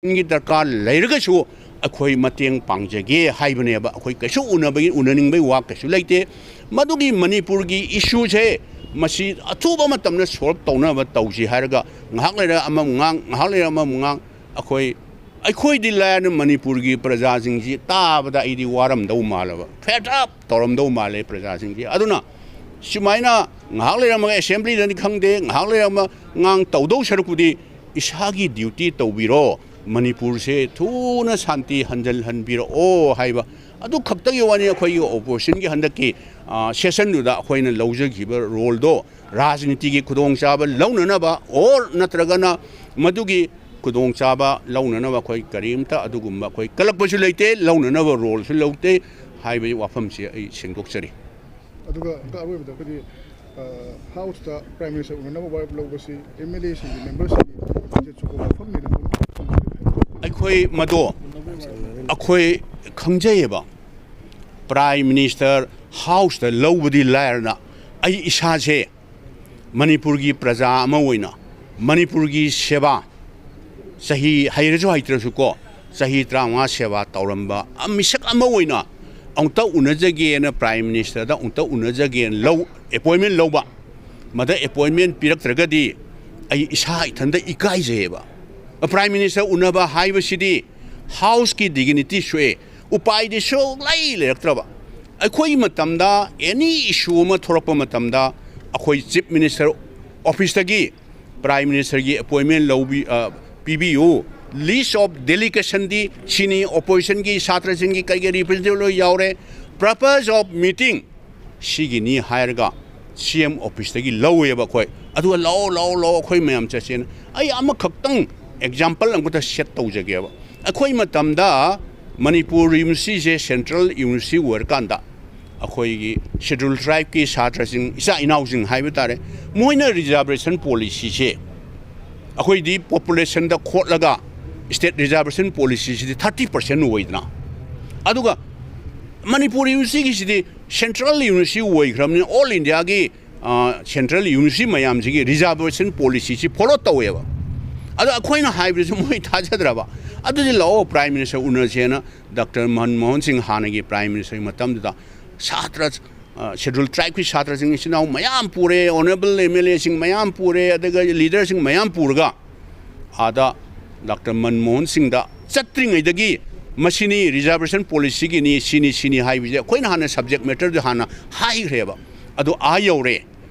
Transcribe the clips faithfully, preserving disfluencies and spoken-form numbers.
ꯒꯤ ꯗꯔꯀꯥꯔ ꯂꯩꯔꯒꯁꯨ ꯑꯩꯈꯣꯏ ꯃꯇꯦꯡ ꯄꯥꯡꯖꯒꯦ ꯍꯥꯏꯕꯅꯦꯕ꯫ ꯑꯩꯈꯣꯏ ꯀꯩꯁꯨ ꯎꯅꯕꯒꯤ, ꯎꯅꯅꯤꯡꯕꯒꯤ ꯋꯥ ꯀꯩꯁꯨ ꯂꯩꯇꯦ꯫ ꯃꯗꯨꯒꯤ ꯃꯅꯤꯄꯨꯔꯒꯤ ꯏꯁꯨꯁꯦ, ꯃꯁꯤ ꯑꯊꯨꯕ ꯃꯇꯝꯗ ꯁꯣꯜꯕ ꯇꯧꯅꯕ ꯇꯧꯁꯤ ꯍꯥꯏꯔꯒ, ꯉꯥꯏꯍꯥꯛ ꯂꯩꯔ ꯑꯃꯃꯨꯛ ꯉꯥꯡ, ꯉꯥꯏꯍꯥꯛ ꯂꯩꯔ ꯑꯃꯃꯨꯛ ꯉꯥꯡ, ꯑꯩꯈꯣꯏ, ꯑꯩꯈꯣꯏꯗꯤ ꯂꯥꯏꯔꯅ ꯃꯅꯤꯄꯨꯔꯒꯤ ꯄ꯭ꯔꯖꯥꯁꯤꯡꯁꯤ ꯇꯥꯕꯗ ꯑꯩꯗꯤ ꯋꯥꯔꯝꯗꯧ ꯃꯥꯜꯂꯕ, fed up ꯇꯧꯔꯝꯗꯧ ꯃꯥꯜꯂꯦ ꯄ꯭ꯔꯖꯥꯁꯤꯡꯁꯤ꯫ ꯑꯗꯨꯅ ꯁꯨꯃꯥꯏꯅ ꯉꯥꯏꯍꯥꯛ ꯂꯩꯔꯝꯃꯒ ꯑꯦꯁꯦꯝꯕ꯭ꯂꯤꯗꯅꯤ ꯈꯪꯗꯦ, ꯉꯥꯏꯍꯥꯛ ꯂꯩꯔꯝꯃ ꯉꯥꯡ ꯇꯧꯗꯧ ꯁꯔꯨꯛꯄꯨꯗꯤ ꯏꯁꯥꯒꯤ ꯗ꯭ꯌꯨꯇꯤ ꯇꯧꯕꯤꯔꯣ, ꯃꯅꯤꯄꯨꯔꯁꯦ ꯊꯨꯅ ꯁꯥꯟꯇꯤ ꯍꯟꯖꯤꯜꯍꯟꯕꯤꯔꯛꯑꯣ ꯍꯥꯏꯕ ꯑꯗꯨ ꯈꯛꯇꯒꯤ ꯋꯥꯅꯤ꯫ ꯑꯩꯈꯣꯏꯒꯤ ꯑꯣꯄꯣꯖꯤꯁꯟꯒꯤ ꯍꯟꯗꯛꯀꯤ, ꯑ, ꯁꯦꯁꯟꯗꯨꯗ ꯑꯩꯈꯣꯏꯅ ꯂꯧꯖꯈꯤꯕ ꯔꯣꯜꯗꯣ ꯔꯥꯖꯅꯤꯇꯤꯒꯤ ꯈꯨꯗꯣꯡꯆꯥꯕ ꯂꯧꯅꯅꯕ ꯑꯣꯔ ꯅꯠꯇ꯭ꯔꯒꯅ ꯃꯗꯨꯒꯤ ꯈꯨꯗꯣꯡꯆꯥꯕ ꯂꯧꯅꯅꯕ ꯑꯩꯈꯣꯏ ꯀꯔꯤꯝꯇ ꯑꯗꯨꯒꯨꯝꯕ ꯑꯩꯈꯣꯏ ꯀꯜꯂꯛꯄꯁꯨ ꯂꯩꯇꯦ, ꯂꯧꯅꯅꯕ ꯔꯣꯜꯁꯨ ꯂꯧꯗꯦ ꯍꯥꯏꯕꯒꯤ ꯋꯥꯐꯝꯁꯤ ꯑꯩ ꯁꯦꯡꯗꯣꯛꯆꯔꯤ꯫ ꯑꯗꯨꯒ ꯑꯃꯨꯛꯀ ꯑꯔꯣꯏꯕꯗ ꯑꯩꯈꯣꯏꯒꯤ, ꯑ, ꯍꯥꯎꯁꯇ ꯄ꯭ꯔꯥꯏꯝ ꯃꯤꯅꯤꯁꯇꯔ ꯎꯅꯅꯕ ꯋꯥꯔꯦꯞ ꯂꯧꯕꯁꯤ ꯑꯦꯝ ꯑꯦꯜ ꯑꯦꯁꯤꯡꯒꯤ, ꯃꯦꯝꯕꯔꯁꯤꯡꯒꯤ ꯕꯖꯦꯠꯁꯨ ꯋꯥꯐꯝꯅꯤꯅ ꯑꯗꯨꯝ ꯊꯝꯖꯒꯦ꯫ ꯑꯩꯈꯣꯏ ꯃꯗꯣ ꯑꯩꯈꯣꯏ ꯈꯪꯖꯩꯌꯦꯕ꯫ ꯄ꯭ꯔꯥꯏꯝ ꯃꯤꯅꯤꯁꯇꯔ ꯍꯥꯎꯁꯇ ꯂꯧꯕꯗꯤ ꯂꯥꯏꯔꯅ ꯑꯩ ꯏꯁꯥꯁꯦ ꯃꯅꯤꯄꯨꯔꯒꯤ ꯄ꯭ꯔꯖꯥ ꯑꯃ ꯑꯣꯏꯅ ꯃꯅꯤꯄꯨꯔꯒꯤ ꯁꯦꯕꯥ, ꯆꯍꯤ ꯍꯩꯔꯁꯨ ꯍꯩꯇ꯭ꯔꯁꯨꯀꯣ, ꯆꯍꯤ ꯇꯔꯥꯃꯉꯥ ꯁꯦꯕꯥ ꯇꯧꯔꯝꯕ ꯃꯤꯁꯛ ꯑꯃ ꯑꯣꯏꯅ ꯑꯃꯨꯛꯇ ꯎꯅꯖꯒꯦꯅ ꯄ꯭ꯔꯥꯏꯝ ꯃꯤꯅꯤꯁꯇꯔꯗ ꯑꯃꯨꯛꯇ ꯎꯅꯖꯒꯦꯅ ꯂꯧ, ꯑꯦꯄꯣꯏꯟꯃꯦꯟ ꯂꯧꯕ꯫ ꯃꯗ ꯑꯦꯄꯣꯏꯟꯃꯦꯟ ꯄꯤꯔꯛꯇ꯭ꯔꯒꯗꯤ ꯑꯩ ꯏꯁꯥ ꯏꯊꯟꯗ ꯏꯀꯥꯏꯖꯩꯌꯦꯕ꯫ ꯄ꯭ꯔꯥꯏꯝ ꯃꯤꯅꯤꯁꯇꯔ ꯎꯅꯕ ꯍꯥꯏꯕꯁꯤꯗꯤ ꯍꯥꯎꯁꯀꯤ ꯗꯤꯒꯅꯤꯇꯤ ꯁꯣꯛꯑꯦ, ꯎꯄꯥꯏꯗꯤ ꯁꯨꯡꯂꯩ ꯂꯩꯔꯛꯇ꯭ꯔꯕ꯫ ꯑꯩꯈꯣꯏꯒꯤ ꯃꯇꯝꯗ ꯑꯦꯅꯤ ꯏꯁꯨ ꯑꯃ ꯊꯣꯛꯂꯛꯄ ꯃꯇꯝꯗ ꯑꯩꯈꯣꯏ ꯆꯤꯐ ꯃꯤꯅꯤꯁꯇꯔ ꯑꯣꯐꯤꯁꯇꯒꯤ ꯄ꯭ꯔꯥꯏꯝ ꯃꯤꯅꯤꯁꯇꯔꯒꯤ ꯑꯦꯄꯣꯏꯟꯃꯦꯟ ꯂꯧꯕꯤ-, ꯑ, ꯄꯤꯕꯤꯌꯨ, ꯂꯤꯁ ꯑꯣꯐ ꯗꯦꯂꯤꯒꯦꯁꯟꯗꯤ ꯁꯤꯅꯤ, ꯑꯣꯄꯣꯖꯤꯁꯟꯒꯤ, ꯁꯥꯇ꯭ꯔꯁꯤꯡꯒꯤ, ꯀꯩꯒꯤ ꯔꯤꯄ꯭ꯔꯖꯦꯟꯇꯦꯇꯤꯚ ꯂꯣꯏ ꯌꯥꯎꯔꯦ, ꯄꯔꯄꯁ ꯑꯣꯐ ꯃꯤꯇꯤꯡ ꯁꯤꯒꯤꯅꯤ ꯍꯥꯏꯔꯒ ꯁꯤ ꯑꯦꯝ ꯑꯣꯐꯤꯁꯇꯒꯤ ꯂꯧꯋꯦꯕ ꯑꯩꯈꯣꯏ꯫ ꯑꯗꯨꯒ ꯂꯥꯛꯑꯣ, ꯂꯥꯛꯑꯣ, ꯂꯥꯛꯑꯣ, ꯑꯩꯈꯣꯏ ꯃꯌꯥꯝ ꯆꯠꯁꯦꯅ꯫ ꯑꯩ ꯑꯃꯈꯛꯇꯪ ꯑꯦꯛꯖꯥꯝꯄꯜ ꯑꯃꯈꯛꯇ ꯁꯦꯠ ꯇꯧꯖꯒꯦꯕ꯫ ꯑꯩꯈꯣꯏ ꯃꯇꯝꯗ ꯃꯅꯤꯄꯨꯔ ꯌꯨꯅꯤꯚꯔꯁꯤꯇꯤꯁꯦ ꯁꯦꯟꯇ꯭ꯔꯦꯜ ꯌꯨꯅꯤꯚꯔꯁꯤꯇꯤ ꯑꯣꯏꯔꯀꯥꯟꯗ ꯑꯩꯈꯣꯏꯒꯤ ꯁꯦꯗ꯭ꯌꯨꯜ ꯇ꯭ꯔꯥꯏꯕꯀꯤ ꯁꯥꯇ꯭ꯔꯁꯤꯡ, ꯏꯆꯥ ꯏꯅꯥꯎꯁꯤꯡ ꯍꯥꯏꯕ ꯇꯥꯔꯦ, ꯃꯣꯏꯅ ꯔꯤꯖꯥꯔꯕꯦꯁꯟ ꯄꯣꯂꯤꯁꯤꯁꯦ ꯑꯩꯈꯣꯏꯗꯤ ꯄꯣꯄꯨꯂꯦꯁꯟꯗ ꯈꯣꯠꯂꯒ ꯁ꯭ꯇꯦꯠ ꯔꯤꯖꯥꯔꯕꯦꯁꯟ ꯄꯣꯂꯤꯁꯤꯁꯤꯗꯤ ꯊꯥꯔꯇꯤ ꯄꯥꯔꯁꯦꯟ ꯑꯣꯏꯗꯅ꯫ ꯑꯗꯨꯒ ꯃꯅꯤꯄꯨꯔ ꯌꯨꯅꯤꯚꯔꯁꯤꯇꯤꯒꯤꯁꯤꯗꯤ ꯁꯦꯟꯇ꯭ꯔꯦꯜ ꯌꯨꯅꯤꯚꯔꯁꯤꯇꯤ ꯑꯣꯏꯈ꯭ꯔꯕꯅꯤꯅ ꯑꯣꯜ ꯏꯟꯗꯤꯌꯥꯒꯤ, ꯑ, ꯁꯦꯟꯇ꯭ꯔꯦꯜ ꯌꯨꯅꯤꯚꯔꯁꯤꯇꯤ ꯃꯌꯥꯝꯁꯤꯒꯤ ꯔꯤꯖꯥꯔꯕꯦꯁꯟ ꯄꯣꯂꯤꯁꯤꯁꯤ ꯐꯣꯂꯣ ꯇꯧꯋꯦꯕ꯫ ꯑꯗꯣ ꯑꯩꯈꯣꯏꯅ ꯍꯥꯏꯕꯗꯁꯨ ꯃꯣꯏ ꯊꯥꯖꯗ꯭ꯔꯕ꯫ ꯑꯗꯨꯗꯤ ꯂꯥꯛꯑꯣ, Prime Minister ꯎꯅꯁꯦꯅ ꯗꯥꯛꯇꯔ ꯃꯟꯃꯣꯍꯟ ꯁꯤꯡ, ꯍꯥꯟꯅꯒꯤ Prime Minister ꯒꯤ ꯃꯇꯝꯗꯨꯗ, ꯁꯥꯇ꯭ꯔ, ꯑ, Scheduled Tribe ꯀꯤ ꯁꯥꯇ꯭ꯔꯁꯤꯡ, ꯏꯆꯤꯟ ꯏꯅꯥꯎ ꯃꯌꯥꯝ ꯄꯨꯔꯦ, honourable M L A ꯁꯤꯡ ꯃꯌꯥꯝ ꯄꯨꯔꯦ, ꯑꯗꯨꯒ leader ꯁꯤꯡ ꯃꯌꯥꯝ ꯄꯨꯔꯒ ꯑꯥꯗ ꯗꯥꯛꯇꯔ ꯃꯟꯃꯣꯍꯟ ꯁꯤꯡꯗ ꯆꯠꯇ꯭ꯔꯤꯉꯩꯗꯒꯤ ꯃꯁꯤꯅꯤ reservation policy ꯒꯤꯅꯤ, ꯁꯤꯅꯤ, ꯁꯤꯅꯤ ꯍꯥꯏꯕꯁꯦ ꯑꯩꯈꯣꯏꯅ ꯍꯥꯟꯅ subject matter ꯗꯨ ꯍꯥꯟꯅ ꯍꯥꯏꯈ꯭ꯔꯦꯕ꯫ ꯑꯗꯣ ꯑꯥ ꯌꯧꯔꯦ꯫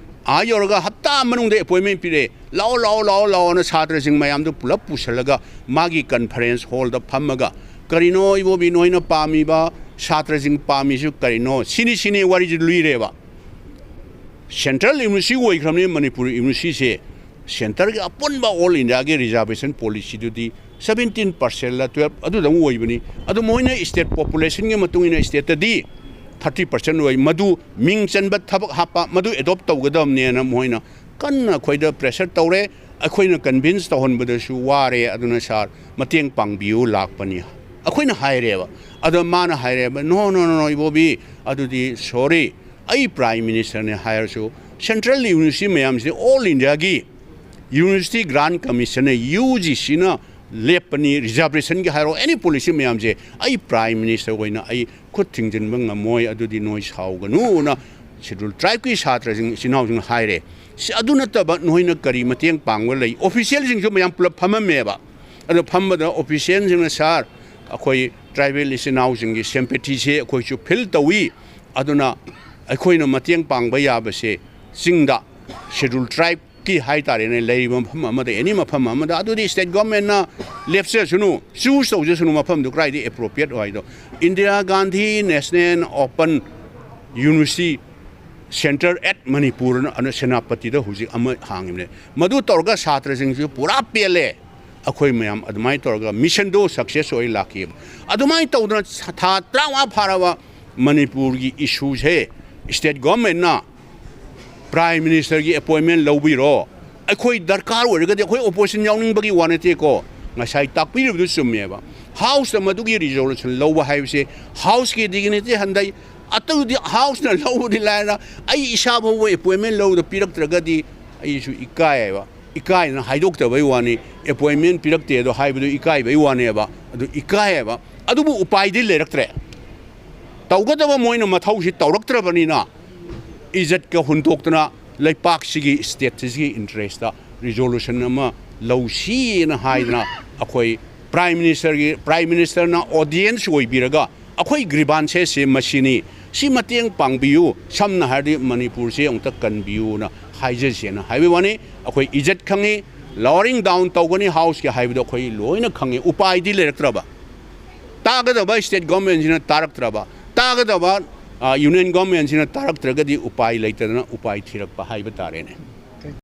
ꯑꯥ ꯌꯧꯔꯒ ꯍꯞꯇꯥ ꯃꯅꯨꯡꯗ appointment ꯄꯤꯔꯦ꯫ "ꯂꯥꯛꯑꯣ, ꯂꯥꯛꯑꯣ, ꯂꯥꯛꯑꯣ, ꯂꯥꯛꯑꯣꯅ" ꯁꯥꯇ꯭ꯔꯁꯤꯡ ꯃꯌꯥꯝꯗꯨ ꯄꯨꯂꯞ ꯄꯨꯁꯜꯂꯒ ꯃꯥꯒꯤ conference hall ꯗ ꯐꯝꯃꯒ, "ꯀꯔꯤꯅꯣ ꯏꯕꯣꯕꯤ ꯅꯣꯏꯅ ꯄꯥꯝꯃꯤꯕ, ꯁꯥꯇ꯭ꯔꯁꯤꯡ ꯄꯥꯝꯃꯤꯁꯨ ꯀꯔꯤꯅꯣ?" ꯁꯤꯅꯤ, ꯁꯤꯅꯤ ꯋꯥꯔꯤꯁꯤ ꯂꯤꯔꯦꯕ꯫ Central University ꯑꯣꯏꯈ꯭ꯔꯕꯅꯤ ꯃꯅꯤꯄꯨꯔ University ꯁꯦ꯫ Centre ꯒꯤ ꯑꯄꯨꯟꯕ all India ꯒꯤ reservation policy ꯗꯨꯗꯤ seventeen percent ꯂ twelve ꯑꯗꯨꯗꯪ ꯑꯣꯏꯕꯅꯤ꯫ ꯑꯗꯨ ꯃꯣꯏꯅ state population ꯒꯤ ꯃꯇꯨꯡ ꯏꯟꯅ state ꯇꯗꯤ thirty percent ꯑꯣꯏ꯫ ꯃꯗꯨ ꯃꯤꯡ ꯆꯟꯕ, ꯊꯕꯛ ꯍꯥꯞꯄ, ꯃꯗꯨ adopt ꯇꯧꯒꯗꯕꯅꯦꯅ ꯃꯣꯏꯅ ꯀꯟꯅ ꯑꯩꯈꯣꯏꯗ pressure ꯇꯧꯔꯦ꯫ ꯑꯩꯈꯣꯏꯅ convince ꯇꯧꯍꯟꯕꯗꯁꯨ ꯋꯥꯔꯦ꯫ ꯑꯗꯨꯅ "Sir, ꯃꯇꯦꯡ ꯄꯥꯡꯕꯤꯌꯨ" ꯂꯥꯛꯄꯅꯤ ꯑꯩꯈꯣꯏꯅ ꯍꯥꯏꯔꯦꯕ꯫ ꯑꯗꯣ ꯃꯥꯅ ꯍꯥꯏꯔꯦꯕ, "No, no, no, no, ꯏꯕꯣꯕꯤ, ꯑꯗꯨꯗꯤ sorry, ꯑꯩ Prime Minister ꯅꯦ ꯍꯥꯏꯔꯁꯨ, Central University ꯃꯌꯥꯝꯁꯦ all India ꯒꯤ University Grant Commission ꯅ, U G C ꯅ ꯂꯦꯞꯄꯅꯤ, reservation ꯒꯤ ꯍꯥꯏꯔꯣ, any policy ꯃꯌꯥꯝꯁꯦ ꯑꯩ Prime Minister ꯑꯣꯏꯅ ꯑꯩ ꯈꯨꯠ ꯊꯤꯡꯖꯤꯟꯕ ꯉꯝꯃꯣꯏ, ꯑꯗꯨꯗꯤ ꯅꯣꯏ ꯁꯥꯎꯒꯅꯨꯅ" Scheduled Tribe ꯀꯤ ꯁꯥꯇ꯭ꯔꯁꯤꯡ, ꯏꯆꯤꯟ ꯏꯅꯥꯎꯁꯤꯡꯅ ꯍꯥꯏꯔꯦ꯫ ꯁꯤ, ꯑꯗꯨ ꯅꯠꯇꯕ ꯅꯣꯏꯅ ꯀꯔꯤ ꯃꯇꯦꯡ ꯄꯥꯡꯕ ꯂꯩ? Official ꯁꯤꯡꯁꯨ ꯃꯌꯥꯝ ꯄꯨꯂꯞ ꯐꯝꯃꯝꯃꯦꯕ꯫ ꯑꯗꯣ ꯐꯝꯕꯗ official ꯁꯤꯡꯅ, "Sir, ꯑꯩꯈꯣꯏ tribal ꯏꯆꯤꯟ ꯏꯅꯥꯎꯁꯤꯡꯒꯤ sympathy ꯁꯦ ꯑꯩꯈꯣꯏꯁꯨ feel ꯇꯧꯏ, ꯑꯗꯨꯅ ꯑꯩꯈꯣꯏꯅ ꯃꯇꯦꯡ ꯄꯥꯡꯕ ꯌꯥꯕꯁꯦ ꯆꯤꯡꯗ, Scheduled Tribe ꯀꯤ ꯍꯥꯏ ꯇꯥꯔꯦꯅꯦ, ꯂꯩꯔꯤꯕ ꯃꯐꯝ ꯑꯃꯗ, any ꯃꯐꯝ ꯑꯃꯗ, ꯑꯗꯨꯗꯤ state government ꯅ ꯂꯦꯞꯆꯁꯅꯨ, choose ꯇꯧꯖꯁꯅꯨ ꯃꯐꯝꯗꯨ ꯀꯗꯥꯏꯗ appropriate ꯑꯣꯏꯗꯣ꯫ Indira Gandhi National Open University Centre at Manipur ꯅ, ꯑꯅ ꯁꯦꯅꯥꯄꯇꯤꯗ ꯍꯧꯖꯤꯛ ꯑꯃ ꯍꯥꯡꯉꯤꯕꯅꯦ꯫ ꯃꯗꯨ ꯇꯧꯔꯒ ꯁꯥꯇ꯭ꯔꯁꯤꯡꯁꯨ ꯄꯨꯔꯥ ꯄꯦꯜꯂꯦ꯫ ꯑꯩꯈꯣꯏ ꯃꯌꯥꯝ ꯑꯗꯨꯃꯥꯏꯅ ꯇꯧꯔꯒ mission ꯗꯣ success ꯑꯣꯏ ꯂꯥꯛꯈꯤꯑꯕ꯫ ꯑꯗꯨꯃꯥꯏꯅ ꯇꯧꯗꯅ ꯊꯥ ꯇꯔꯥꯃꯉꯥ ꯐꯥꯔꯕ ꯃꯅꯤꯄꯨꯔꯒꯤ issue ꯁꯦ state government ꯅ Prime Minister ꯒꯤ appointment ꯂꯧꯕꯤꯔꯣ꯫ ꯑꯩꯈꯣꯏ ꯗꯔꯀꯥꯔ ꯑꯣꯏꯔꯒꯗꯤ ꯑꯩꯈꯣꯏ opposition ꯌꯥꯎꯅꯤꯡꯕꯒꯤ ꯋꯥ ꯅꯠꯇꯦꯀꯣ꯫ ꯉꯁꯥꯏ ꯇꯥꯛꯄꯤꯔꯤꯕꯗꯨ ꯆꯨꯝꯃꯦꯕ꯫ House ꯇ ꯃꯗꯨꯒꯤ resolution ꯂꯧꯕ ꯍꯥꯏꯕꯁꯦ House ꯀꯤ dignity ꯍꯟꯊꯩ꯫ ꯑꯇꯩꯗꯤ House ꯅ ꯂꯧꯕꯗꯤ ꯂꯥꯏꯔ, ꯑꯩ ꯏꯁꯥ ꯐꯥꯎꯕ appointment ꯂꯧꯕꯗ ꯄꯤꯔꯛꯇ꯭ꯔꯒꯗꯤ ꯑꯩꯁꯨ ꯏꯀꯥꯏꯌꯦꯕ꯫ ꯏꯀꯥꯏꯅ ꯍꯥꯏꯗꯣꯛꯇꯕꯩ ꯋꯥꯅꯤ꯫ ꯑꯦꯄꯣꯏꯟꯃꯦꯟ ꯄꯤꯔꯛꯇꯦ ꯑꯗꯣ ꯍꯥꯏꯕꯗꯨ ꯏꯀꯥꯏꯕꯩ ꯋꯥꯅꯦꯕ꯫ ꯑꯗꯨ ꯏꯀꯥꯏꯌꯦꯕ꯫ ꯑꯗꯨꯕꯨ ꯎꯄꯥꯏꯗꯤ ꯂꯩꯔꯛꯇ꯭ꯔꯦ꯫ ꯇꯧꯒꯗꯕ ꯃꯣꯏꯅ ꯃꯊꯧꯁꯤ ꯇꯧꯔꯛꯇ꯭ꯔꯕꯅꯤꯅ, ꯏꯖꯠꯀ ꯍꯨꯟꯗꯣꯛꯇꯅ ꯂꯩꯄꯥꯛꯁꯤꯒꯤ, ꯁ꯭ꯇꯦꯠꯁꯤꯒꯤ ꯏꯟꯇꯔꯦꯁꯇ ꯔꯤꯖꯣꯂꯨꯁꯟ ꯑꯃ ꯂꯧꯁꯤꯅ ꯍꯥꯏꯗꯅ, ꯑꯩꯈꯣꯏ ꯄ꯭ꯔꯥꯏꯝ ꯃꯤꯅꯤꯁꯇꯔꯒꯤ, ꯄ꯭ꯔꯥꯏꯝ ꯃꯤꯅꯤꯁꯇꯔꯅ ꯑꯣꯗꯤꯌꯦꯟꯁ ꯑꯣꯏꯕꯤꯔꯒ, "ꯑꯩꯈꯣꯏ ꯒ꯭ꯔꯤꯚꯥꯟꯁꯦꯁꯁꯦ ꯃꯁꯤꯅꯤ, ꯁꯤ ꯃꯇꯦꯡ ꯄꯥꯡꯕꯤꯌꯨ, ꯁꯝꯅ ꯍꯥꯏꯔꯗꯤ ꯃꯅꯤꯄꯨꯔꯁꯦ ꯑꯃꯨꯛꯇ ꯀꯟꯕꯤꯌꯨꯅ ꯍꯥꯏꯖꯁꯦꯅ" ꯍꯥꯏꯕꯒꯤ ꯋꯥꯅꯤ꯫ ꯑꯩꯈꯣꯏ ꯏꯖꯠ ꯈꯪꯉꯤ, ꯂꯥꯋꯔꯤꯡ ꯗꯥꯎꯟ ꯇꯧꯒꯅꯤ ꯍꯥꯎꯁꯀꯤ ꯍꯥꯏꯕꯗꯣ ꯑꯩꯈꯣꯏ ꯂꯣꯏꯅ ꯈꯪꯉꯤ꯫ ꯎꯄꯥꯏꯗꯤ ꯂꯩꯔꯛꯇ꯭ꯔꯕ꯫ ꯇꯥꯒꯗꯕ ꯁ꯭ꯇꯦꯠ ꯒꯣꯔꯃꯦꯟꯁꯤꯅ ꯇꯥꯔꯛꯇ꯭ꯔꯕ, ꯇꯥꯒꯗꯕ, ꯑ, ꯌꯨꯅꯤꯌꯟ ꯒꯣꯔꯃꯦꯟꯁꯤꯅ ꯇꯥꯔꯛꯇ꯭ꯔꯒꯗꯤ ꯎꯄꯥꯏ ꯂꯩꯇꯗꯅ ꯎꯄꯥꯏ ꯊꯤꯔꯛꯄ ꯍꯥꯏꯕ ꯇꯥꯔꯦꯅꯦ꯫